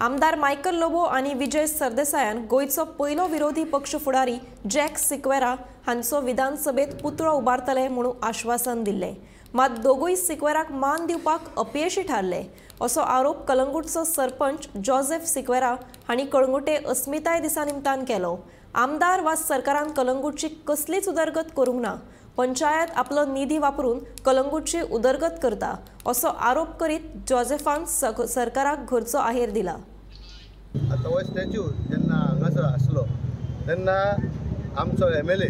आमदार मायकल लोबो आनी विजय सरदेसायान गोंयचो पयलो विरोधी पक्ष फुडारी जॅक सिक्वेरा हांचो विधानसभेत पुतळो उबारतले म्हणून आश्वासन दिल्लें। मात दोगूय सिक्वेराक मान दिवपाक अपयशी थारले असो आरोप कलंगूटचो सरपंच जोसेफ सिक्वेरा हांणी कळंगूटे अस्मिताय दिसा निमतान केलो। आमदार वा सरकारान कलंगूटची कसलीच उदरगत करूंक ना, पंचायत आपलो निधी वापरून कलंगूटची उदरगत करता असो आरोप करीत जोसेफान सरकाराक घरचो आहेर दिला। आतां हो स्टॅच्यू जेन्ना हांगासर आसलो तेन्ना आमचो MLA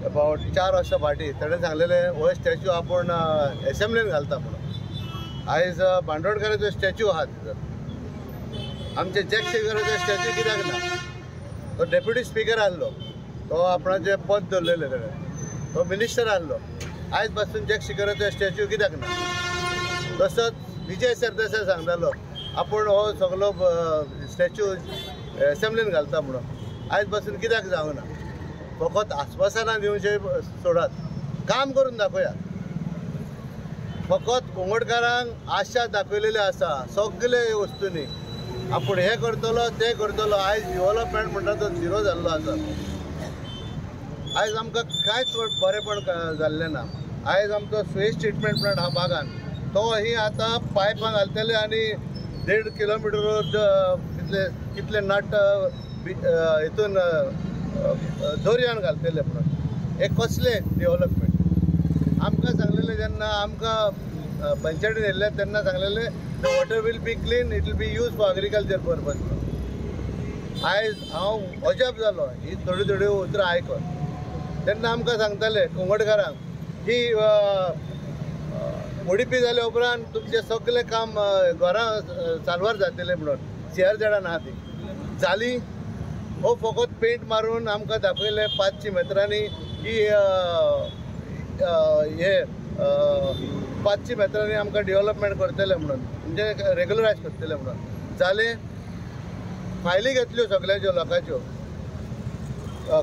about 4 वर्सां फाटीं ताणें सांगलेलें हो स्टॅच्यू आपूण एसेंब्लीन घालता म्हणून। आयज बांदोडकाराचो स्टॅच्यू आहा तिथं, आमचे जॅक सिक्वेराचो स्टॅच्यू कित्याक ना? तो डेप्युटी स्पिकर आहलो, तो आपणाचें पद दवरलेलें ताणें, तो मिनिस्टर आहलो, आयज पासून जॅक सिक्वेराचो स्टॅच्यू कित्याक ना? तसोच विजय सरदेसाय सांगतालो आपूण हो सगलो स्टॅच्यू एसेंब्लीन घालता म्हणून, आयज पासून कित्याक जावना? फकत आस्वासनां दिवचें सोडात, काम करून दाखोवया। फकत कोंगडकारांक आशा दाखयलेली आसा सगळे वस्तूंनी, आपूण हें करतलो तें करतलो। आयज डेवलपमेंट म्हणटा तो झिरो जाल्लो आसा। आयज आमकां कांयच बरेंपण जाल्लें ना। आयज आमचो सुएज ट्रिटमेंट प्लांट आहा बागान, तो ही आतां पायपां घालतले आनी 1.5 किलोमिटर कितले कितले नट हितून दर्यान घालतले म्हणून। हे कसले डेवलपमेंट? आमकां सांगलेलें जेन्ना आमकां पंचायतीन येयल्लें तेन्ना सांगलेलें the water will be clean, it will be use for agriculture purpose. आयज हांव अजाप जालो ही थोड्यो थोड्यो उतरां आयकून। तेन्ना आमकां सांगताले कोंगडकारांक की ओडीपी जाल्या उपरांत तुमचें सगळें काम घरां साल्वार जातलें म्हणून। CRZ ना ती जाली, हो फकत पेंट मारून आमकां दाखयलें 500 मेत्रांनी की हे 500 मेत्रांनी आमकां डेवलपमेंट करतले म्हणून, म्हणजे रेगुलरायज करतले म्हणून। जालें, फायली घेतल्यो सगळ्यांच्यो लोकांच्यो,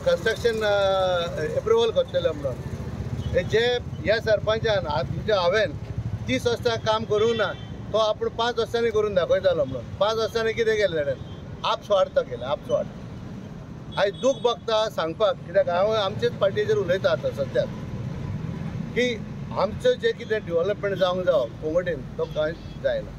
कन्स्ट्रक्शन एप्रुवल करतले म्हणून। हे जे ह्या सरपंचान म्हणजे हांवें 30 वर्सां काम करूंक ना, तो आपूण 5 वर्सांनी करून दाखयतालो म्हणून। 5 वर्सांनी कितें केलें ताणें? आपस्वार्थ केलें, आपस्वार्थ। आयज दूख भोगता सांगपाक, कित्याक हांव आमचेच पार्टीचेर उलयता आतां सद्याक की आमचें जें कितें डेवलपमेंट जावंक जावो कोंगटेन तो कांयच जायना।